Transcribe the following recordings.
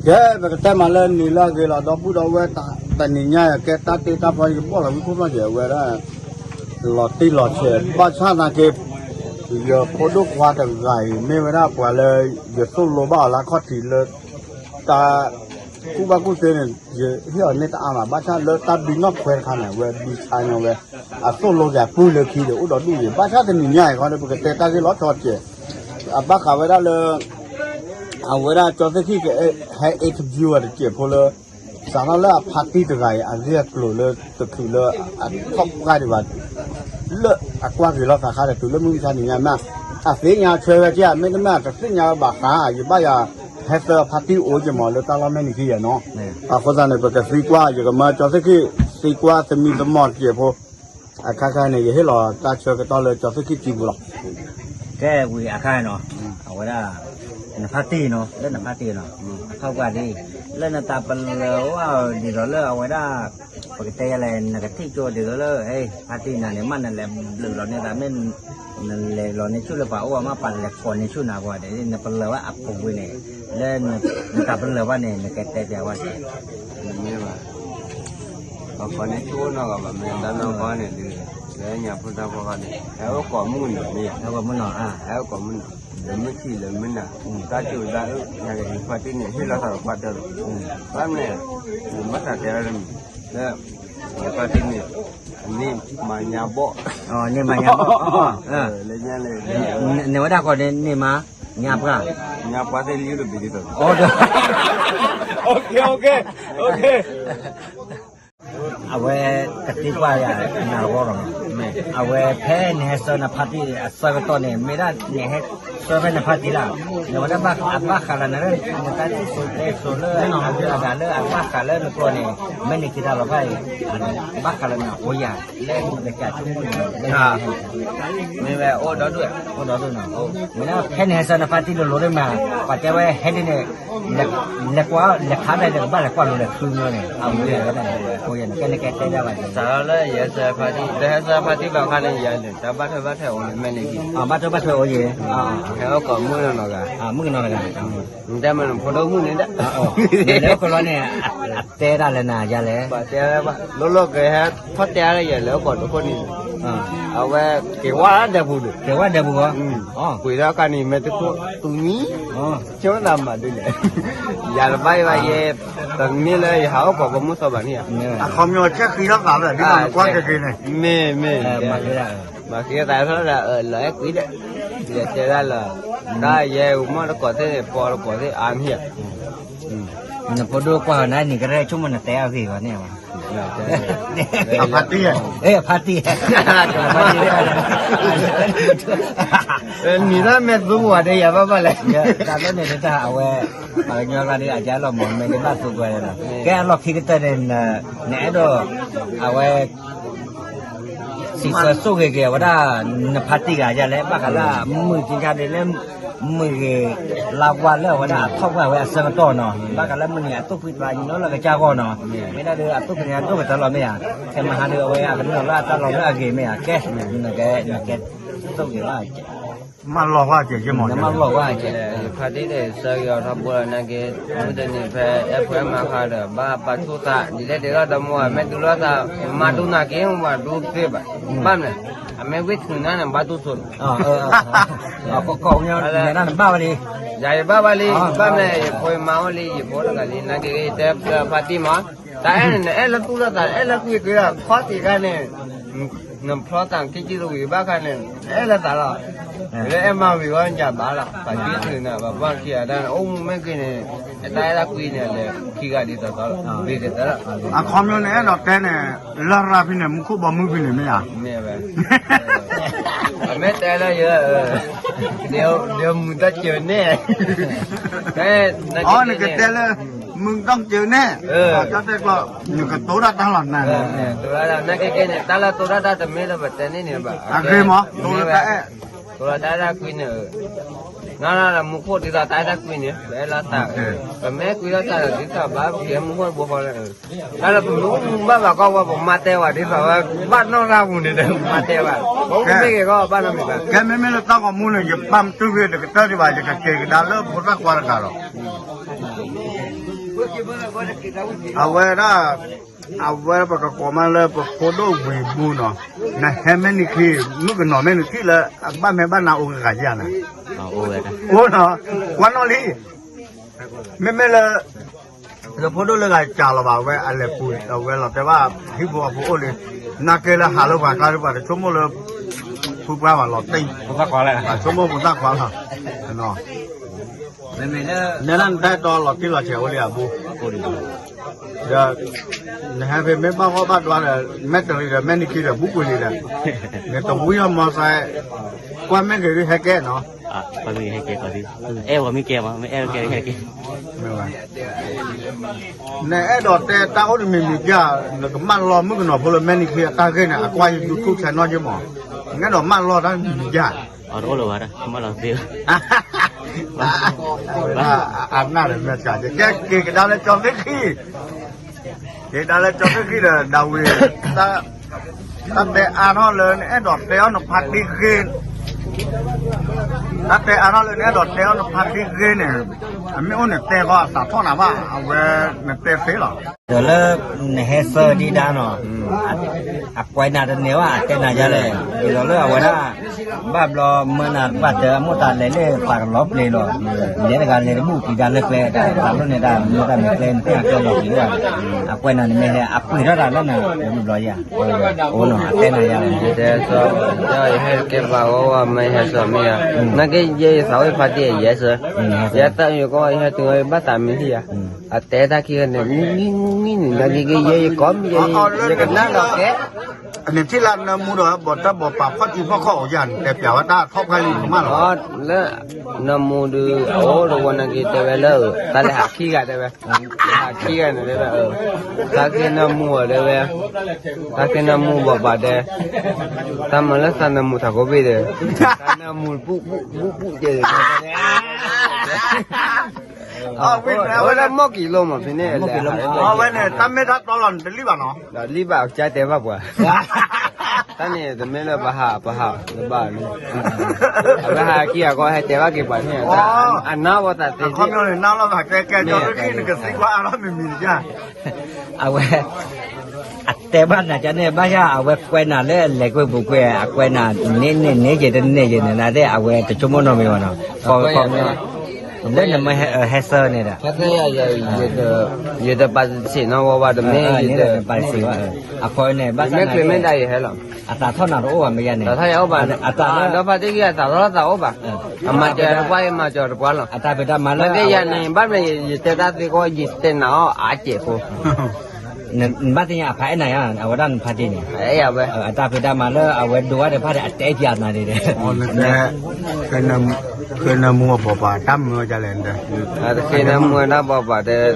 ကဲ ပကတဲမးလၢနံၤလၢအဂ့ၤလီၤ ဒီပုၢ်ဒီဝဲၢ် တနံၤညါ ကဲတၢ်တ့တၢ်ဖျီ ယကဘီၣ်လီၤဝံဖိဖျီကဲဝဲဒၣ် လီၤတံၢ်လီၤဆဲး ဘၣ်ဆၣ်သနာ်က့ ယဖိဒိၣ်ခွါတဂၤအံၤ မ့ၢ်ဝဲဒၣ်ပှၤလၢ ယသိၣ်လိဘၣ်အီၤလၢအခီၣ်ထံးလၢ တၢ်ကူၣ်ဘၣ်ကူၣ်သ့န့ၣ် ယဟ့ၣ်အီၤန့ၢ်တအါမး ဘၣ်ဆၣ်လၢတၢ်ဘံနီၣ်ခွဲတခါန့ၣ် အဝဲဘံဆါညီဝဲ အသိၣ်လိက့ၤအပုၢ်လၢခံဒီး အိၣ်ဒီးဒူၣ်အံၤ ဘၣ်ဆၣ်တနံၤညါအံၤဃီဒီး ပကတဲတၢ်ဂ့ၢ်လီၤဆီကဲး အဘၣ်ဃးဝဲဒၣ်လၢ အဝဲဒၣ်ကၠီသ့ၣ်ခံက ဟဲ interview ဝဲတစဲးဖိလၢ စးထီၣ်လၢအဖါတံၢ်တဂၤအံၤ အဂ့ၢ်အကျိၤလၢတချုးလၢအထီၣ်ပှၢ်ဒံးဘၣ် လၢအကွၢ်က့ၤလိာ်သးခါဒီး တုၤလၢမုၢ်မဆါတနံၤညါမး အသ့ၣ်ညါထွဲဝဲက့ မ့တမ့ၢ်တသ့ၣ်ညါဝဲဘၣ်ဃး ယဘၣ်ယၤ ဟဲသၢဖါတံၢ်အိၣ်က့မးလၢတၢ်လီၢ်မဲာ်နံၤခံယဲၢ်နီၤ အဃိသတးန့ၣ် ပကသံကွၢ် ယကမၢကၠီသ့ၣ်ခံ သံကွၢ်သမံသမိးတစဲးဖိ အခါခါန့ၣ် ယဟ့ၣ်လီၤတၢ်ဆၢကတီၢ်လၢကၠီသ့ၣ်ခံစုပူၤလီၤ ကဲဝံၤအခါနီၤ အဝဲဒၣ် နဖါတံၢ်နီၤ လၢနဖါတံၢ်နီၤ အခီၣ်ကွၢ်ဒ် လၢနတၢ်ပလၢၢ်ဝဲဒ်သိးလၢအဝဲဒၣ် ပကတဲယလဲၣ် နကထံၣ်ကၠိဒ်သိးလၢ ဖါတံၢ်နၤန့ၣ် မ့ၢ်နလဲၤဘျုးလီၤန့ၢ်သး မ့ၢ်နလဲၤလီၤန့ၢ်ဆူၣ်လၢပှၤအိၣ်အမး ပှၤလဲၤကိးန့ၢ်ဆူၣ်နၤပှၤဒ် နပလၢၢ်ဝဲအပူၤကွံာ်န့ၣ် လၢနတၢ်ပလၢၢ်ဘၣ်န့ၣ် နကတဲပျးဝဲ မ့ၢ်ဘၣ် ပှၤကိးန့ၢ်ဆူၣ်အိၣ်နီတဂၤဘၣ် မ့ၢ်တၢ်နီၢ်ကီၢ်န့ၣ်ဒ် လၢညါဖိသၣ်ဖိဃီန့ၣ် ဟဲအိၣ်ကိးမုၢ်နံၤမ့ၢ်ဧါ ဟဲအိၣ်ကိးမုၢ်နံၤ လၢမုၢ်ထံၣ်လၢမုၢ်နၤ တၢ်စူၢ်တၢ်အုၣ် ညါက့ၤဖါတံၢ်န့ၣ် ဟ့ၣ်လီၤသးဒီးပှၤတၢၢ်လီၤ ဘၣ်မနုၤ နဘၣ်သးတဲလၢမံၤ လၢ ဖါတံၢ်န့ၣ် န့ၢ်မၤညါဘီၣ် န့ၢ်မၤညါဘီၣ် လၢညါလၢ နဝဲဒၣ်ကီးန့ၣ် န့ၢ်မၤညါပှၢ် ညါပှၢ်သ့ၣ်လံတဘ့ၣ်ဒ်သိး အဝဲ ကသံကွၢ်ယၤနၤဂီၢ်လီၤ အဝဲဖဲနဟဲဆှၢနဖါတံၢ်အဆၢကတီၢ်န့ၣ် မ့ၢ်ဒၣ်နဟဲဆှၢဖဲနဖါတံၢ်လၢ နဝဲဒၣ်အဘၣ်ဃးလၢန နတၢ်စံၣ်စိၤတဲစိၤလၢအဂုၤအဂၤလၢအဘၣ်ဃးလၢနကျိာ်န့ၣ် မ့ၢ်နက့ၤတၢ်လီၤဖဲအံၤ ဘၣ်ဃးလၢနအိၣ်ယၤ လၢနကစၢ်ဆိကမိၣ်န့ၣ် မ့ၢ်ဝဲအိၣ်ဒီဒူၣ် အိၣ်ဒီဒူၣ်နီၤ မ့ၢ်ဒၣ်ဖဲနဟဲဆှၢနဖါတံၢ်လိၤလိၤဒ်မး ပှၤတဲဝဲဟဲဒ်န့ၣ် လဲၤကွၢ်လဲၤခါဖဲလဲၤကဘၣ်လဲၤကွၢ်လိၤလဲၤဃုမီန့ၣ် အဝဲဝဲဒၣ် အိၣ်ယဲန့ၣ် ကဲနကဲတဲဒၣ်ဘၣ် စးထီၣ်လၢယဟဲဆှၢဖါတံၢ် လၢဟဲဆှၢဖါတံၢ်ဘၣ်ခါန့ၣ် ယၤန့ၣ် တၢ်ဘၣ်ထွဲဘၣ်ထွဲအိၣ်န့ၣ် မ့ၢ်န့ၣ်က့ၤ ဘၣ်ထွဲဘၣ်ထွဲအိၣ်ယဲ ဟဲအိၣ်ကိးမုၢ်နီတဂၤ မုၢ်ကနီၤတဂၤ နတဲမ့ၢ်နဖိဒိၣ်မုၣ်န့ၣ်ဒၣ် လဲၤအိၣ်ကိးလီၤန့ၣ် အတဲဒၣ်လဲၣ်နၤယၤလဲၣ် ဘၣ်တဲဝဲဘၣ် လိၣ်လိၣ်ကဟဲထီၣ်တဲလၢယလဲၤအိၣ်ကိးတခိၣ်န့ၣ် အဝဲက့ၤဝါဒဲးပူၤန့ၣ် က့ၤဝါဒဲးပူၤဂီၢ် ကွံာ်ထီၣ်ခါန့ၣ် မ့ၢ်တခိၣ်သူနံၤ ဆိသးမၤဒ်လဲၣ် ယၤတဘၣ်ယဘၣ်ယဲ တမ့ၢ်လၢယဟးအိၣ်ကိးပမိၢ်သီဘၣ်န့ၣ် အခီပညီကဲဃံထီၣ်သးလၢ ဒ်သိးနကွၢ်က့ၤက့ၤန့ၣ် မ့ၢ်မ့ၢ် မၤဃ့သးထီၣ်ဒၣ် လီၤအဲၣ်ကွံာ်ဒီး ယတဲဒၣ်လၢ တၢ်ယဲမီၢ်တကိးသ့ၣ် ပီတကိးသ့ၣ်အါမး နဖိဒိၣ်ကွၢ်နၤန့ၣ်ကရဲဆိကမိၣ်နတဲအဂ့ၢ်ဘၣ်န့ၣ် အဖါတံၢ် အဖါတံၢ် နံၤလၢမဲာ်သူပှၤဒီးယၤဘၣ်ဘၣ်လဲၣ် တၢ်လၢန့ၣ်တၢ်အဝဲ ပှၤကညီဂၤဒ်အကါလီၤမး မ့ၢ်ဒ်ဘၣ်သူပှၤဒီး ကဲအလီၢ်ခံကတၢၢ်န့ၣ် နအဲၣ်ဒိး အဝဲ စံးဆၢဆိၣ်ဂ့ၤက့ၤအဝဲဒၣ် နဖါတံၢ်ဂၤယၤလဲၣ် ဘၣ်ဃးလၢမုၢ်ကံခါဒ်လၢ မုၢ်ဂ့ၤလါဝါလၢအဝဲဒၣ်အထီၣ်ပှၢ်ဝဲအဆၢကတီၢ်နီၤ ဘၣ်ဃးလၢမုၢ်နံၤအသူၣ်ဖှံသးညီလၢကစၢ်ဂီၢ်နီၤ မ့ၢ်ဒၣ်ဒီးအသူၣ်ဖှံသးညီဒိၣ်ကတၢၢ်လီၤမ့ၢ်ဧါ ခဲမဟါဒီးအဝဲအကနုာ်လၢအတၢ်လီၤလၢအဂ့ၤမ့ၢ်ဧါ ကဲ နကဲ နကဲ ဆိၣ်ဂ့ၤဘၣ် မၤလီၤဝဲကဲ မၤလီၤဝဲကဲ ဖါတံၢ်ဒီးဆၢက့ၤအီၤထီဘိလီၤနာ်က့ မုၢ်တနံၤဖဲအဲၣ်ဖိအဲၣ်မါခါဒီး ဘၣ်ပာ်ဆူၣ်သး ဒ်လဲၣ်ဒ်လဲၣ်တမူဘၣ် မ့ၢ်တူၢ်လိာ်သး မၤတူၢ်နာ်က့ မၤတူၢ်သ့ဘၣ် ဘၣ်မနုၤ အမ့ၢ်ဝံၣ်ထုးနၤန့ၣ် ဘၣ်တူၢ်ဆိး ကီၢ်ကီၢ်ညါနဘၣ်ဝဲလံ ယၤယဘၣ်ဝဲလံ ဘၣ်မနုၤ ယဖိယမါအိၣ်လံ ယဖိတဂၤလံ နာ်က့ ယတဲဖါတံၢ်မး တၢ်အဲၣ်န့ၣ် နအဲၣ်လၢသူၣ်လၢသး အဲၣ်လၢကွံာ်ကွံာ်ဒီး ခီၣ်ထံးခါန့ၣ် နဖျီသးခံကံၢ်တဝံၤဘၣ်ခါန့ၣ် အဲၣ်လၢသးလီၤ လၢအဲၣ်မၤဝံၤဝဲယၤဘၣ်လီၤ ပှၤကံၢ်တနၤ ပှၤဘၣ်ခံဂၤတၢ်န့ၣ် အိၣ်မူမ့ၢ်ဂ့ၤန့ၣ် အတၢ်အဲၣ်တၢ်ကွံန့ၣ် လဲၤခံဂၤဒ်သိးသိးလီၤ ဘ့ၣ်ကတၢၢ်လီၤ အခီပညီန့ၣ် အဲၣ်ဒိးတဲန့ၣ် လၢရၤဖံန့ၣ် မူခိၣ်ဘီမုၢ်ဖံန့ၣ်မ့ၢ်ဧါ မ့ၢ်ဝဲ အမ့ၢ်တဲလၢယ ဒီးမုၢ်တၢ်စၢၤန့ၣ် နကတဲလၢ မုၢ်တၢ်စၢၤန့ၣ် တၢ်တဲကျီ နကတိၤတၢ်တၢ်လီၤနၤ နာ်က့က့န့ၣ် တၢ်လၢတိၤတၢ်တၢ်တမ့ၢ်လၢပတဲန့ၣ်န့ၣ်ဘၣ် အဂ့ၤမး တိၤလၢတၢ်အဲၣ် တိၤလၢတၢ်အဲၣ်တၢ်ကွံန့ၣ် နီၢ်နီၢ်လၢမူခိၣ်ဒ်သိးတၢ်အဲၣ်တၢ်ကွံန့ၣ် ပအဲၣ်လီၤသး ပမ့ၢ်ကွံလီၤသးဒီးဒ်သိးဘၣ်ပက့ၤမူခိၣ်တဘိဃီလၢ တၢ်လၢပမ့ၢ်အိၣ်မူဘၣ်ဘၣ်ကီၢ်ဝဲ ပမၤတဲဝဲဒ်သိးဝဲ ဘၣ်နီၢ်ရၢ်ပူၤန့ၣ်ဒီး ပမၤတဲဝဲ ပအိၣ်မူမ့ၢ်ဂ့ၤကီးဘၣ်နီတမံၤဘၣ် ကဲမ့မ့ၢ်လၢတၢ်ဂီၤမူန့ၣ် ယပာ်မတူၢ်ဂ့ၤတကတၢၢ်ဒံးဘၣ် ယကက့ၤကဒါလၢဖိသၣ်ခွါတဂၤလီၤ အဝဲဒၣ် အဝဲပကကိးမးလၢပဖိဒိၣ်ဝံၤဘူးနီၤ, နဟဲမဲာ်နံၤခံ, မုၣ်ကနီၤမဲာ်နံၤခံလၢအဘၣ်မဲာ်ဘၣ်နါအိၣ်ဂၤယၤန့ၣ်, အိၣ်နီၤ, ကွၢ်နီၣ်လံ, မ့မ့ၢ်လၢ ယဖိဒိၣ်လၢဂၤကးလီၤဘၣ်ဝဲအလဲၤပူၤ အဝဲလီၤတဲဘၣ် ဟံၣ်ဖိဃီဖိအိၣ်လံ, နာ်က့လၢဟးလၢပှၤကျါဒီး ပှၤတဆိကမိၣ်လၢ ဖုပှၢ်ဘၣ်လီၤတံၢ်, ပှၤဆိကမိၣ်ပသၣ်ခွါလီၤ, နဲဒၣ်နတၢ်တီလီၤတံၢ်လီၤဆဲးအိၣ်လံအဘူး, ဒီး နဟဲဖဲမ့ၢ်ဘၣ်ဂီၢ်ဘၣ်ဒွါဒီး မဲာ်တရံးဒီးမဲာ်နံၤခံဒီး ဘူးကွံာ်လံဒီး, နတဝံအီၤမီၤစဲး, ကွၢ်မ့ၢ်ဂ့ၤဒုးဟဲကဲနီၤ အဲၣ်ဝဲမ့ၢ်ကဲမး မ့ၢ်အဲၣ်ကဲဟဲကဲ, နအဲၣ်ဒိးတဲတၢ်အိၣ်တမံၤမံၤဧါ, နကမၢလီၤမုၣ်ကနီၤဖိလၢမဲာ်နံၤခံအတၢ်ဂ့ၢ်န့ၣ် အကွၢ်ယ YouTube channel ယမး, နအဲၣ်ဒိးမၢလီၤတၢ်တမံၤမံၤဧါ, အတအိၣ်လၢၤဘၣ်ဒီး မၢလီၤသ့လီၤ, အနၢ်ဒီးမဲာ်ဆှးကဲ က့ၤကဒါလၢကၠီသ့ၣ်ခံ က့ၤကဒါလၢကၠီသ့ၣ်ခံဒီး ဒၤဝံၤ တၢ်တဲအါထီၣ်လၢနအဲၣ်ဒိးတဲအီၤနဖါတံၢ်ဂ့ၢ်, တၢ်တဲအါထီၣ်လၢနအဲၣ်ဒိးတဲအီၤနဖါတံၢ်ဂ့ၢ်န့ၣ်, အမ့ၢ်အိၣ်န့ၣ်တဲဃီအသးထီၣ်နၤဘၣ်, အဝဲနတဲသ့လီၤ, ဒီးလၢနဟဲစၢဒံးဒါနီၤ, အကွဲးနၤတန့ၢ်ဘၣ် အတဲနၤယါလဲၣ်, ဒ်သိးလၢအဝဲဒၣ် ဘၣ်ဘျီမၢနၤဘၣ်တၢ်အမိၢ်တၢ်လဲၤလၢပှၤကလီပျ့ၤလီၤ, လဲၤတဂၤလဲၤတဘူၣ်ကံဒါလၢကျဲ, တၢ်လီၢ်န့ၣ်တၢ်မ့ၢ်တၢ်မ့ၢ်ကျဲန့ၣ် သ့ၣ်ညါကျဲလီၤကံၤဝဲ, အကွဲးနၤန့ၣ်မ့ၢ်ဟဲ အပှ့ၤထီၣ်တၢ်လၢနၤ တဘျီယၤ, အိၣ်နီၤ အတဲနၤယါလဲၣ်, ယတဲစီၤ, ယဟဲကဲပှၤဂီၢ်ဝဲမ့ၢ်ဟဲစီၤမ့ၢ်ဧါ, နာ်က့ယဲယသးအိၣ်ဖါတံၢ်ယဲစၢၤ, ယဲတၢ်ယကီယဟဲတုၤဝဲဘၣ်သးမ့ၢ်ဟံၣ်ဧါ, အတဲတၢ်ခံဂၤန့ၣ် မံမံမံန့ၣ် နာ်က့က့ယဲယကိးမံၤယဲ ယကနၣ်လီၤကဲ နထံၣ်လၢနၢမူဒီး ဘီၣ်တၢ်ဘီၣ်ပာ်ဖီၣ်ထံဖီၣ်ခီၣ်အိၣ်ယၤန့ၣ် တဲပျးဝဲတၢ်ထီၣ်ဖျါလံကမၣ်လီၤ. လၢ နၢမူဒုး အအိၣ်တဝီနာ်က့တဲဝဲလၢ တၢ်လဲၤဟးခံဂၤတဲဝဲ ဟးခံဂၤန့ၣ်တဲဝဲ တၢ်က့နၢမူအီၤတဲဝဲ တၢ်က့နၢမူဘီၣ်ပာ်တဲ တၢ်မၤလၢသးနၢမူထးခိၣ်ဘ့ၣ်ဒီး တၢ်နၢမူဘူၣ်ဘူၣ်ဘူၣ်ဘူၣ်တဲ အဝဲဒၣ်မီၢ်ကံလိမးဖဲန့ၣ် အဝဲန့ၣ် တၢ်မ့ၢ်တၢ်တီလီၤန့ၣ် တလံၣ်ဘၣ်နီၤ, လံၣ်ဘၣ်ကၢတဲဘၣ်ပှၤ, တၢ်န့ၣ်တမ့ၢ်လၢပဟးပဟးတဘၣ်န့ၣ်, အဝဲဟးကံၢ်အဂီၢ်ဟဲတဲဘၣ်က့ၤပှၤန့ၣ်, အနၢ်ဝဲသးသ့န့ၣ်, နကသံကွၢ်အါထီၣ်မံၤမံၤတယၢ် အဝဲ အတဲဘၣ်နၤကန့ၣ် ဘၣ်ဆၣ်အဝဲကွဲးနၤလၢအလဲၤကွံာ်ပူၤကွံာ် အကွဲးနၤန့ၣ်န့ၣ်န့ၣ်ယဲတန့ၢ်ယဲန့ၣ် နသ့ၣ်အဝဲတဆိကမိၣ်နီတမံၤဘၣ်နီၤ, လၢနမ့ၢ်ဟဲစၢန့ၣ်ဒီး ယတပာ်စ့ၣ်နီဝဲဘၣ်တမ့ၢ်, ယတပာ်စ့ၣ်ဘၣ်, အဃိန့ၣ် ဘၣ်ဆၣ်နၤ အသးထီၣ်နၤတအိၣ်ဘၣ်မ့ၢ်ယါန့ၣ်, အသးထီၣ်ယအိၣ်ဘၣ်, အတၢ်ဒီဖါတံၢ်ဂ့ၤအသးထီၣ်သးအိၣ်ဘၣ်, အမၤစၢၤတပှၢ်အံၤမၤစၢၤတပှၢ်လီၤ, အတၢ်ဖံးတၢ်မၤလၢ နာ်က့ယၤန့ၣ် ဘၣ်မနုၤယတဲတၢ်သ့ကီး ယတဲနၤအီၤအါကဲးဖိ နဘၣ်သ့ၣ်ညါအဖါအဲၣ်နၤယါ အဝဲဒၣ်နဖါတံၢ်န့ၣ်, အတၢ်ဖံးတၢ်မၤလၢအဝဲဒိဝဲတဖၣ်ဒီး အတဲပျးနၤဒ်ဒီး, ဃ့နၢမူအဘီၣ်ပာ်တၢ်မုာ်ဝဲဒ်လဲၣ်, ဃ့နၢမူအတၢ်ဘီၣ်ပာ်ဒီး,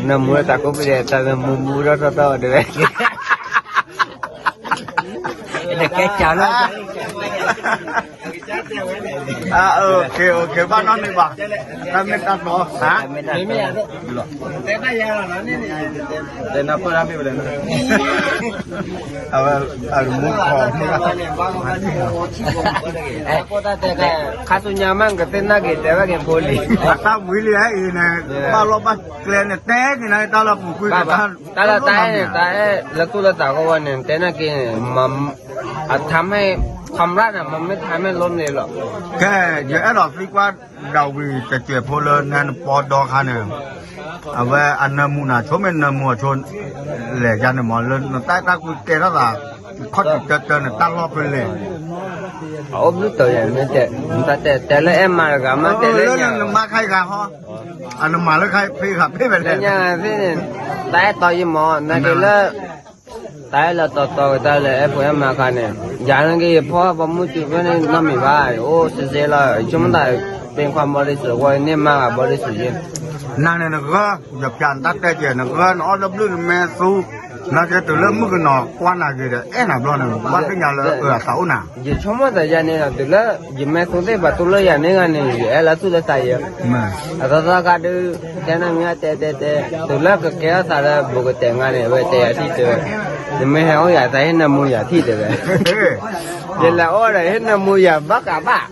နၢမူတၢ်ကိးပဒဲး တၢ်မူမူထီၣ်ထီၣ်ထီၣ်ဝဲဒၣ်, နကဲကၢ်လီၤ ဘၣ်နီတမံၤဘၣ်, တၢ်မ့ၢ်တၢ်တီ, တဲနၢ်ပၢၢ်တၢ်မ့ၢ်ဝဲလဲၣ်, အဝဲ အမူခီၣ်မ့ၢ်, ခါဆူညါမး ကသ့ၣ်နီၣ်က့ၤတဲဘၣ်က့ၤဖိလံ, အတၢ်ဝံၤလံအံၤန့ၣ်, ဘၣ်လီၢ်ဘၣ်ကျဲန့ၣ် တဲက့ၤနၤတၢ်လၢပူၤကွံာ်, တၢ်လၢတၢ်အဲၣ်န့ၣ် တၢ်အဲၣ်လၢသူၣ်လၢသးဂီၢ်ဝဲန့ၣ် တဲနာ်က့ၤန့ၣ် အထါမဲာ် ความรัก န့ၣ် มันไม่ทำให้ล้มเหลวหรอก, ကဲ ယအဲၣ်ဒိးသံကွၢ် ဒၣ်ဝံၤတစဲးဖိလၢနပီဒီခါန့ၣ်, အဝဲအနၢမူနၤဆိမ့ၢ်နၢမူအဆိ, လဲၤယါန့ၣ်မ့ၢ်လၢနတၢ်အဲၣ်တၢ်ကွံတဲထီၣ်သး, ခီၣ်ထံးတၢတၢန့ၣ် တၢ်လီၢ်ဖဲလဲၣ်, အအိၣ်ဘျုးတၢ်ယၤမ့ၢ်တဲ, တၢ်တဲတဲလၢအဲၣ်မၤတဂၤမ့ၢ်တဲလၢညါ, နမၤခါအံၤဂၤဟီ, အနမၤလၢခါဖဲဂၤဖဲဝဲလဲၣ်, ညါသ့ၣ်န့ၣ်, တၢ်အဲၣ်တီယံမ့ၢ် နာ်က့ၤလၢ တၢ်အဲၣ်လၢတီတီကတၢၢ်လၢအဲၣ်ဖိအဲၣ်မါခါန့ၣ်, ယၤန့ၣ်က့ၤယဖီပမူတုၤဖဲန့ၣ်နီတမံၤဘၣ်, အိၣ်စ့စ့လီၤ, ဆိကမိၣ်သး ပ့ၤခွါဘီဒ်စူၤ အဃိန့ၣ်မါဂၤဘီဒ်စူၤယဲ, နၤန့ၣ်နဂၢၢ်, ယဖျါနတၢ်တဲကဲ နဂၢၢ်နအီၣ်တဘျုးနမဲာ်သူ, နကဲတုၤလၢမုၣ်ကနီၤကွၢ်နၤဂ့ၤဒီး အဲၣ်နၤဘျီန့ၣ် ဘၣ်သ့ၣ်ညါလၢအသးအိၣ်နၤ, ယဆိကမိၣ်သးယၤန့ၣ်ဒီး တုၤလၢ ယမဲာ်သူသ့ၣ်ပှၤတူၢ်လၢယၤန့ၣ်ဂၤန့ၣ် ယအဲၣ်လၢသူၣ်လၢသးယဲ, အသီသီခါဒုး တဲနၤမ့ၢ်တဲတဲတဲ, တုၤလၢကကဲထီၣ်သးလၢဘူးကတဲာ်ငါန့ၣ် အဝဲတဲယၤထံၣ်တဲဝဲ, နမ့ၢ်ဟဲအိၣ်ယၤသးဟ့ၣ်နၢမူယၤထံၣ်တဲဝဲ, ယလဲၤအိၣ်ဒီးဟ့ၣ်နၢမူယၤဘၣ်ကးဘၣ်,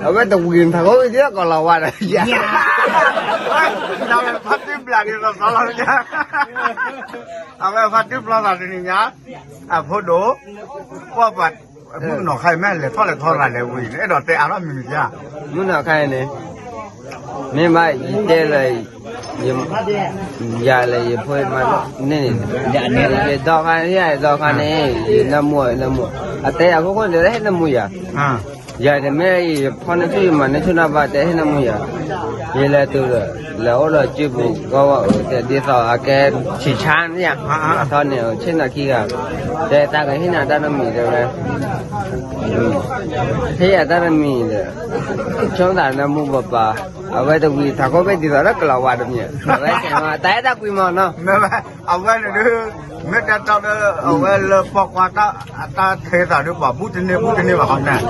အဝဲတဝံၤထးခိၣ်ဝံၤဒ်ကီးလီၤဝါဒီးယၤ ဖါတံၢ်ဘျးဒ်သိးသိးလီၤ, အဝဲဖါတံၢ်ဖျီသးတနံၤညါ, အဖိဒိၣ်, ကွၢ်ပှၤ, မုၣ်ကနီၤခါအံၤမ့ၢ်လဲၤထီၣ်လဲၤထီရၤလဲၣ်ဝံၤ အဲၣ်ဒိးတဲအါထီၣ်မံၤမံၤဧါ, မုၣ်ကနီၤခါအံၤန့ၣ်, မ့ၢ်ဘၣ်ယတဲလၢ ယၤလဲၣ် ယဖိမါန့ၣ်န့ၣ်, ယဒီခါန့ၣ် ယဒီခါန့ၣ် ယနၢမူ ယနၢမူ, အတဲယၤခိၣ်ခိၣ်န့ၣ် ဟဲနၢမူယၤ, ယၤတမ့ၢ်ယဖီၣ်န့ၢ်ဆူၣ် ယမၤန့ၢ်ဆူၣ်နီတဘျီ တဲဟဲနၢမူယၤ, ယလဲၤတုၤဒီး လဲၤအိၣ်ဒီးစုပူၤ ကီဝဲအတဲဒ်သိးအကဲဆံးဆါန့ၣ်ယၤ, ထီန့ၣ်ဆ့ၣ်နီၤခံဂၤ, တဲတၢ်ကဟ့ၣ်နၤတၢ်နီတမံၤတဲဝဲ, ဟ့ၣ်ယၤတၢ်နီတမံၤဒီး ဆိသးနၢမူပပၢ်, အဝဲတဝံၤထးခိၣ်ဘ့ၣ်ဒ်သိးလၢကလီၤဝါတမံၤ, အဝဲတဲမ့ၢ်တၢ်အဲၣ်တၢ်ကွံမ့ၢ်နီၤ, မ့ၢ်အဝဲန့ၣ်ဒုး, မ့ၢ်တၢ်တီဒီး အဝဲလၢပိာ်ခွါတၢ်, တၢ်ထဲသးဒုးပှၤဘူးတန့ၢ်ဘူးတန့ၢ်ဘၣ်ဟီန့ၣ်,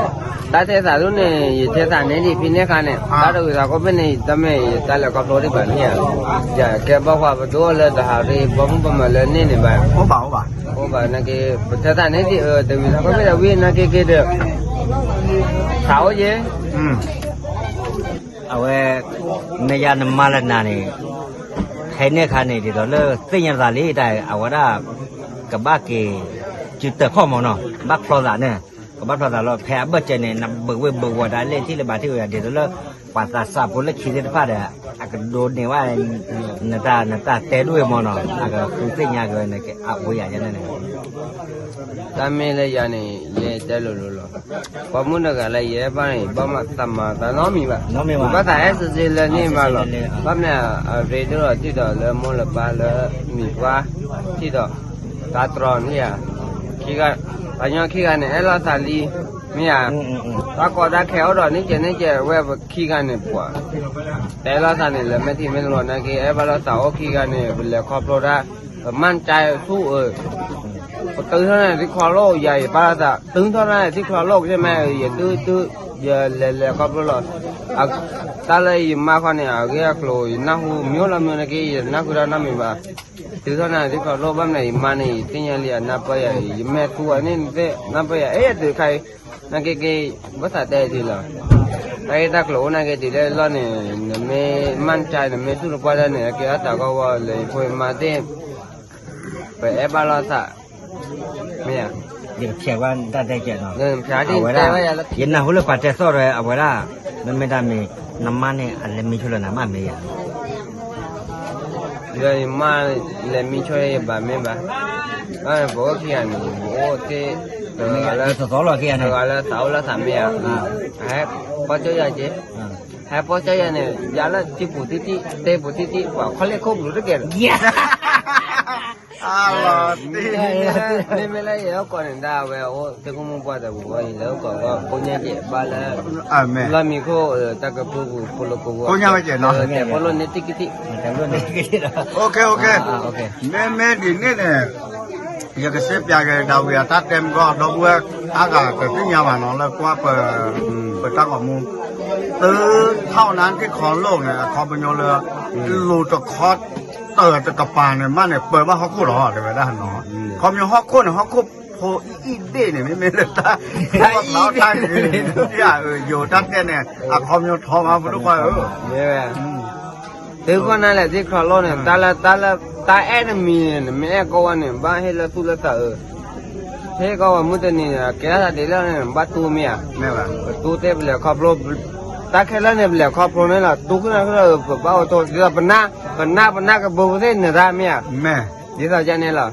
တၢ်ထဲသးဒုးန့ၣ် ယထဲသးန့ၢ်ဒံးဖဲန့ၣ်အခါန့ၣ်, တၢ်တဝံၤထးခိၣ်ဘ့ၣ်န့ၣ် ယတမ့ၢ်ယတၢ်လဲၤခီဖျိဒံးဘၣ်န့ၣ်ဧါ, ယကဲပိာ်ခွါပဒိၣ်လၢတဟးရ့ ပိာ်မုၣ်ပိာ်မၢၤလၢန့ၣ်န့ၣ်ဘၣ်, အိၣ်ဘၣ်အိၣ်ဘၣ်, အိၣ်ဘၣ်နာ်က့ ပထဲသးန့ၢ်ဒံး တဝံၤထးခိၣ်ဘ့ၣ်ဒီးဝံၤနာ်က့က့ၤဒီး သးအိၣ်ယဲ, အဝဲ, မ့ၢ်ယၤနမါလၢနၤန့ၣ်, ဖဲန့ၣ်အခါန့ၣ် ဒ်သိးလၢသ့ၣ်ညါသးလံတၢ် အဝဲဒၣ်, ကဘၣ်က့ၤ, စုတၢၢ်ခီၣ်မးနီၤ ဘၣ်ဖျီသးန့ၣ်, ကဘၣ်ဖျီသးလီၤ ဖဲအဘၢၣ်စၢၤန့ၣ် နဘုးဝ့ၢ်ဘုးဝီၤတၢ်လၢထံၣ်လၢဘၣ်ထံၣ်ဝဲဒၣ် ဒ်သိးလၢ, ပှၤသးစၢ်ဖိလၢခံသ့ၣ်တဖၣ်ဒီး, အကဒိးန့ၢ်ဝဲ, နတၢ်, နတၢ်တဲဒိၣ်ဝဲမးနီၤ အကဃုသ့ၣ်ညါက့ၤဝဲန့ၣ် အဝဲယၤန့ၣ် တၢ်မ့ၢ်လၢယၤန့ၣ် ယတဲလိၤလိၤလီၤ, ပိာ်မုၣ်တဂၤလၢယအဲၣ်ဘၣ်န့ၣ် ဘၣ်မၤသးမၤသးနီတမံၤဘၣ်, ဘၣ်သးအဲၣ်စ့စ့လၢန့ၣ်မးလီၤ, ဘၣ်မနုၤအရ့ဒိၣ်ဒီးထံၣ်ဒီးလၢမိၢ်လၢပၢ်လၢ, မံၤပှၢ်, ထံၣ်ဒီး, တၢ်တြီန့ၣ်ဧါ, ခံဂၤ, ပှၤညီခံဂၤန့ၣ် အဲၣ်လိာ်သးလံ, မ့ၢ်ဧါ, တၢ်ကီတၢ်ခဲအိၣ်ဒီးန့ၣ်ကဲန့ၣ်ကဲဝဲပခံဂၤန့ၣ်ပှၤ, တအဲၣ်လိာ်သးန့ၣ် လၢမဲာ်ထံမဲာ်နိနာ်က့ အဲၣ်ဘၣ်လိာ်သးအိၣ်ခံဂၤန့ၣ် ပလဲၤခီဖျိတၢ်, ပမၤကၢဆူၣ်အၢ ပတုၤထီၣ်န့ၣ်သံချီလိာ် ယၤယပာ်လီၤသး တုၤထီၣ်န့ၣ်သံချီလိာ်ကမ့ၢ် ယတုၤတုၤ, ယလဲၤလဲၤခီဖျိလီၤ, တၢ်လၢယမါခီန့ၣ် အဂ့ၢ်အကျိၤ ယနၢ်ဟူမ့ၢ်အိၣ်လီၤမ့ၢ်နာ်က့ ယနၢ်ဟူတၢ်နီတမံၤဘၣ်, တုၤထီၣ်န့ၣ်သံချီလိာ် ဘၣ်မနုၤယမါန့ၣ် ယသ့ၣ်ညါလံ အနၢ်ပၢၢ်ယၤ ယမဲာ်သူအီၤန့ၣ်သ့ၣ် နၢ်ပၢၢ်ယၤ အဲၣ်ယတုၤခါအံၤ, နာ်က့က့ၤ, ဘၣ်သးတဲဒ်လီၤ, တၢ်ဂ့ၢ်တၢ်ကျိၤအိၣ်နာ်က့တုၤလၢလီၢ်န့ၣ် နမ့ၢ်မၤကၢ နမ့ၢ်သူၣ်တပှၢ်တၢ်န့ၣ် အကဲအတၢ်ဂီၢ်ဂီၢ်လၢယဖိယမါသ့ၣ် ပအဲၣ်ဘၣ်လိာ်သး, မ့ၢ်ဧါ, ယကဖျဲးဝဲတၢ်တဲကဲးနီၤ, ယနၢ်ဟူလၢပှၤတဲသီၣ်ဝဲအဝဲဒၣ်, မ့မ့ၢ်တၢ်မ့ၢ်, နမါန့ၣ် အလဲၤမံဆိလၢနမါမ့ၢ်ဧါ, ယမါလဲၤမံဆိယဘၣ်မ့ၢ်ဘၣ်, ပအိၣ်ခံဂၤန့ၣ် ပအိၣ်သ့ၣ်, တဂၤလၢသးအိၣ်လၢသးမ့ၢ်ဧါ, ဟဲပီၢ်ကၠီယၤက့ၤ, ဟဲပီၢ်ကၠီယၤန့ၣ် ယၤလၢထံပူၤတံၢ်တံၢ် သ့ပူၤတံၢ်တံၢ် ပှၤခီလ့ၣ်ခိၣ်ပူၤတကဲး မ့မ့ၢ်လၢယအိၣ်ကိးန့ၣ် ဒၣ်ဝဲအိၣ်သ့ၣ်ခိၣ်မူပှၢ်တပူၤ ယလဲၤအိၣ်ကိးကီၢ် ကိးညါကဲးဘၣ်လၢ လီၢ်မံခိၣ် တၢ်ကပူၤပူၤ ဖိလၢကဝီၤ ကိးညါဝဲကဲးနီၤ တဲဖိလိၣ်န့ၣ်တံၢ်ကံၢ်တံၢ် မ့မ့ၢ်ဒ်န့ၣ်န့ၣ် ယကစ့ပၠးက့ၤ ဒၣ်ဝံၤအတၢ်တဲမုၢ်ဂီၢ် ဒီပုၢ်ဝဲၢ်အါဂၤကသ့ၣ်ညါဘၣ်နီၤ လၢကွၢ်ပ ပတၢ်ဂီၤမူ သုထီၣ်နါထံၣ်ခီလိာ်န့ၣ် အခီပညီလၢ လူၤတခီတၢၢ်တကပၤန့ၣ် မးန့ၣ် ပၢၤဘၣ်ဟီၣ်ခိၣ်လီၤ တဲဝဲဒၣ်နီၤ ခီပညီဟီၣ်ခိၣ်န့ၣ် ဟီၣ်ခိၣ်ဖိအံၣ်အံၣ်ဘ့ၣ်န့ၣ် မ့မ့ၢ်လၢတၢ် တၢ်ယိၤတၢ်တဲန့ၣ် အခီပညီထီမး ဖိဒိၣ်ခွါဧၢ သုဃီၣ်နၤလဲၣ် သ့ၣ်ချီလိာ်န့ၣ် တၢ်လၢ တၢ်လၢ တၢ်အဲၣ်တမံၤန့ၣ် နမ့ၢ်အဲၣ်ကီဝဲန့ၣ် ဘၣ်ဟ့ၣ်လၢသူၣ်လၢသးဧၢ, ဟ့ၣ်ကီဝဲမုၢ်တနံၤန့ၣ် ကဲထီၣ်သးဒ်လဲၣ်န့ၣ် ဘၣ်တူၢ်မ့ၢ်ဧါ, ပတူၢ်သ့ၣ်ပလဲၤခီဖျိ, တၢ်ခဲလၢာ်န့ၣ် ပလဲၤခီဖျိန့ၣ်လီၤ တူၢ်ခုၣ်နၢ်ခုၣ်လီၤ ပဘၣ်အိၣ်ထိး ဒ်သိးပနၢ် ပနၢ် ပနၢ်ကဘုးပသ့ၣ်န့ၣ်ရၣ်မ့ၢ်ဧါ, ဒ်သိးယၤန့ၣ်လီၤ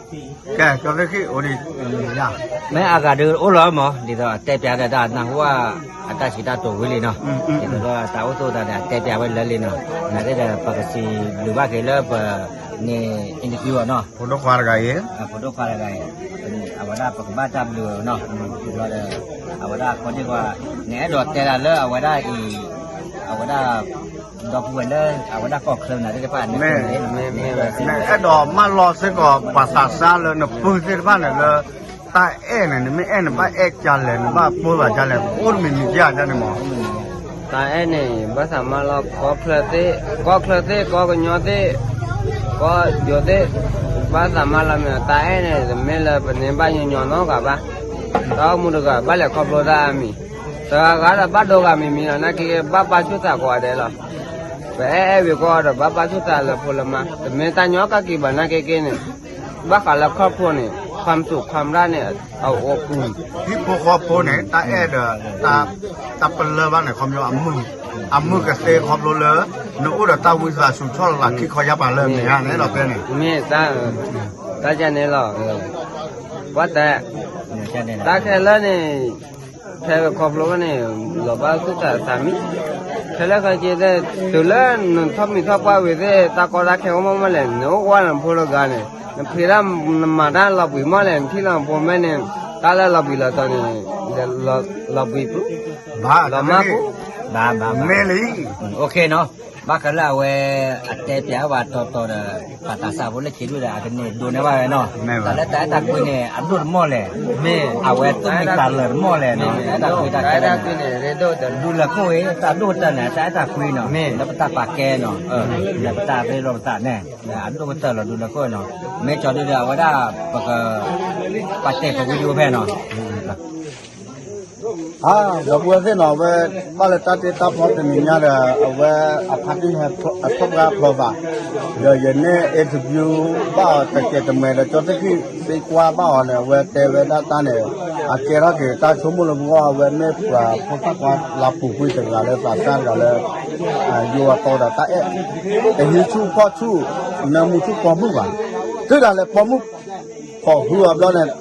ကဲ ကၠီသ့ၣ်ဃံၣ်အိၣ်ဒံး မ့ၢ်အဂၤဒုးအိၣ်လီၤမး ဒ်သိးတဲပၠးဒီးတၢ်နၢ်ဟူဝဲ အတၢ်စံးတၢ်တိၤဝံၤလံနီၤ, ဒ်သိးလၢတၢ်အိၣ်သူၣ်အသးဒီးတဲပၠးဝဲလၢလံနီၤ, နာ်သက့ဒီး ပကစံးဘျုးဘၣ်က့ၤလၢပန့ၣ် interview အီၤနီၤ, ဖိဒိၣ်ခွါတဂၤအံၤ, အဝဲဒၣ်ပကဘၣ်တၢ်ဘျုးအီၤနီၤ, ဘျီဒီး အဝဲဒၣ်ကိးဒံကီး နအဲၣ်ဒိးတဲဒၣ်လၢအဝဲဒၣ်အံၤ, အဝဲဒၣ် ဒီပုၢ်ဝဲၢ်လၢ အဝဲဒၣ်ကီၢ်ချၢနၤသ့ၣ်တဖၣ်န့ၣ် နအဲၣ်ဒိးမၢလီၤစ့ၢ်ကီး ပှၤသးစၢ်လၢနပုၢ်သ့ၣ်တဖၣ်န့ၣ်လၢ တၢ်အဲၣ်န့ၣ် နမ့ၢ်အဲၣ်န့ၣ် ဘၣ်အဲၣ်ကလဲၣ် နဘၣ်ပိၢ်ဘၣ်ကလဲၣ် အိၣ်တမံၤမံၤကယၤန့ၣ်မး တၢ်အဲၣ်န့ၣ် ဘၣ်သးမၢလီၤ ကီၢ်ချၢသ့ၣ် ကီၢ်ချၢသ့ၣ် ကီၢ်ကညီသ့ၣ် ကီၢ်ယိၤသ့ၣ် ဘၣ်သးမၢလီၤမ့ၢ် တၢ်အဲၣ်န့ၣ် တမ့ၢ်လၢပန့ၢ်ဘၣ်ညီညီနီတဂၤဘၣ်. တၢ်အိၣ်မူတဂၤ ဘၣ်လဲၤခီဖျိတၢ်အါမံၤ တဂၤဂၤဒီးဘၣ်ဒိဂၤမံၤမံၤလီၤ နာ်က့ဘၣ်ပာ်ဆူၣ်သးကိးဂၤဒဲးလီၤ. ပအဲၣ်အဲၣ်ဝံၤကီးဒီး ဘၣ်ဘၣ်ဆူၣ်သးလၢဖိလၢမါ, တမ့ၢ်တၢ်ညီကက့ၤဘၣ်နာ်က့က့န့ၣ်, ဘၣ်ဃးလၢခီၣ်ဖိန့ၣ် ความสุข ความรัก န့ၣ် အအိၣ်ပူၤ, ဟံၣ်ဖိဃီဖိန့ၣ် တၢ်အဲၣ်ဒီး တၢ်ပလၢၢ်ဘၣ်န့ၣ် ခီပညီ အမုာ်ကသ့ခီဖျိလၢ နအိၣ်ဒီးတၢ်ဝံသးစူၤဆီၣ်လီၤလၢခံခီယါပၤလၢမ့ၢ်ဧါန့ၣ်ဒီးတဲန့ၣ်, မ့ၢ် တၢ်ကန့ၣ်လီၤ, ကွၢ်တဲ, တၢ်ခဲလၢာ်န့ၣ် ခဲဝဲခီဖျိဝဲန့ၣ် လီၤဘၣ်သူၣ်သးသးမံ, ခဲလၢာ်ခဲဆ့သ့ၣ် တုၤလၢနထီၣ်မံၤထီၣ်ပှၢ်ဝံၤသ့ၣ် တၢ်ကီတၢ်ခဲအိၣ်မးမးလဲၣ် နအိၣ်ဝဲနဖိတဂၤန့ၣ် နဖံးတၢ်နမၤတၢ်လီၤပှံၤမးလဲၣ် နထံၣ်လီၤနဖိမဲာ်န့ၣ် တၢ်လၢလီၤပှံၤလီၤတီၤန့ၣ် လီၤပှံၤပူၤ, လီၤမၢ်ပူၤ, ဘၣ်ဘၣ်ဘၣ်, မ့ၢ်လံ, ဘၣ်ဃးလၢအဝဲ အတဲပျးဝဲတီတီဒီး ပှၤသးစၢ်ဖိလၢခံဒူၣ်ဒီး အကန့ၢ်ဒိးန့ၢ်ဘၣ်ဝဲနီၤ, တၢ်လၢတၢ်အဲၣ်တၢ်ကွံန့ၣ် အဒိၣ်တမီၢ်လဲၣ်, အဝဲသူၣ်မံသးလၢာ်တမီၢ်လဲၣ်နီၤ, တၢ်အဲၣ်တၢ်ကွံတၢ်ခဲလၢာ်န့ၣ် ဒူလၢခိၣ်အံၤ တၢ်ဒိၣ်ကတၢၢ်န့ၣ် တၢ်အဲၣ်တၢ်ကွံနီၤ, လၢပတၢ်ပာ်ကဲနီၤ, လၢပတၢ်ရ့လိာ်ပသးန့ၣ် အဒိၣ်ကတၢၢ်လီၤဒူလၢခိၣ်နီၤ, မ့ၢ်ကီဒုဒီး အဝဲဒၣ် ပက ပာ်တဲာ်ပဝံၤဒိဖဲနီၤ ဒီပုၢ်ဝဲၢ်သ့ၣ်နီၤ အဝဲ ဘၣ်လၢတၢ်တ့တၢ်ဖျီတနံၤညါဒီး အဝဲအဖါတံၢ်ဟဲအထီၣ်ပှၢ်ဖျီသး, ဒီးယန့ၢ် interview ဘၣ်အီၤတကဲးတမဲာ်ဒီး ကၠီသ့ၣ်ခံသ့ကွၢ်ဘၣ်အီၤန့ၣ် အဝဲတဲဝဲဒၣ်တၢ်န့ၣ် အကဲထီၣ်က့ၤတၢ်ဆိကမိၣ်လၢပဂီၢ် အဝဲမ့ၢ်ပှၤဖိသၣ်ခွါလၤပူၤကွံာ်တဂၤလၢသးစၢ်တဂၤလၢ ယိၤအတီဒီးတၢ်အဲၣ် တဟံးဆူၣ်ဖီၣ်ဆူၣ် နၢမူဆူၣ်ပိာ်မုၣ်ဘၣ်, တုၤဒၣ်လဲာ်ပိာ်မုၣ် ဖီၣ်ဃုအီၤဘျီန့ၣ် ဟ့ၣ်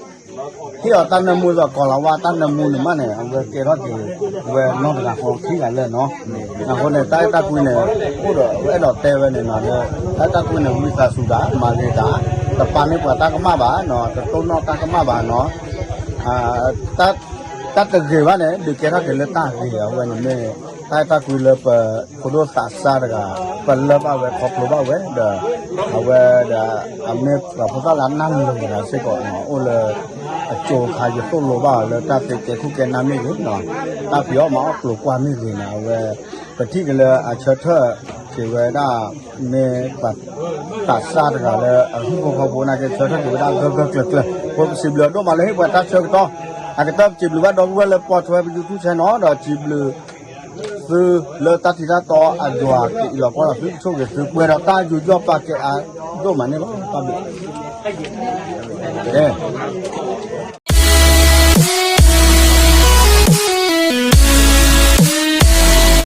အီၤတၢ်နၢမူလၢကီၤလၤဝါတၢ်နၢမူန့ၣ်မးန့ၣ် အဝဲကဲထီၣ်က့ၤဝဲနီတဂၤဃီခံဂၤလၢာ်နီၤ, အဃိန့ၣ် တၢ်အဲၣ်တၢ်ကွံန့ၣ် အိၣ်ဒီးဝဲအဲၣ်ဒိးတဲဝဲန့ၣ်နီၤ လၢ တၢ်အဲၣ်တၢ်ကွံန့ၣ် ဝံသးစူၤတၢ် မၤဂ့ၤတၢ် တပာ်န့ၢ်ပှၤတၢ်ကမၣ်ဘၣ်နီၤ တတိၢ်နီၣ်တၢ်ကမၣ်ဘၣ်နီၤ တၢ်တဂ့ၤဘၣ်န့ၣ် ဒုးကဲထီၣ်က့ၤလၢတၢ်ဂ့ၤအဝဲန့ၣ်မ့ၢ် တၢ်အဲၣ်တၢ်ကွံလၢပဖိဒိၣ်သးစၢ်တဂၤ ပလၢၢ်ဘၣ်ဝဲခီဖျိဘၣ်ဝဲဒီး အဝဲဒီး အမ့ၢ်ပှၤဖိသၣ်လၢအနၢ်လိၤတဂၤစ့ၢ်ကီးနီၤ အိၣ်လၢ အကၠိခါယသိၣ်လိဘၣ်အီၤလၢ တၢ်သ့ကဲၤခူၣ်ကဲၤနၢ်မ့ၢ်ဂ့ၤနီၤ တၢ်ဖံးအီၣ်မၤအီၣ်ကျိၤကွၢ်မ့ၢ်ဂ့ၤန့ၣ် အဝဲ ပထံၣ်က့ၤလၢအဆၢထၢၣ်က့ၤဝဲဒၣ် မ့ၢ်ပှၤသးစၢ်တဂၤလၢ အဟံၣ်ဖိဃီဖိနာ်က့ ဆၢထၢၣ်က့ၤဝဲဒၣ်ဂၢၢ်ဂၢၢ်ကျၢၤကျၢၤ အဃိပစံးဘျုးအဒိၣ်မးလၢဟ့ၣ်ပှၤတၢ်ဆၢကတီၢ် အကတၢၢ်ပစံးဘျုးဘၣ်ဒီပုၢ်ဝဲၢ်လၢပိာ်ထွဲပ YouTube channel ဒီးစံးဘျုး သုလၢတၢ်ထံၣ်တၢ်တီအယွၤကအံးလီၤကွၢ်လီၤသုကဆိၣ်ဂ့ၤသုပှဲၤဒီးတၢ်ယူးယီၣ်ပာ်ကဲအါဒိၣ်မးန့ၣ်လီၤ တၢ်ဘျုး ကဲ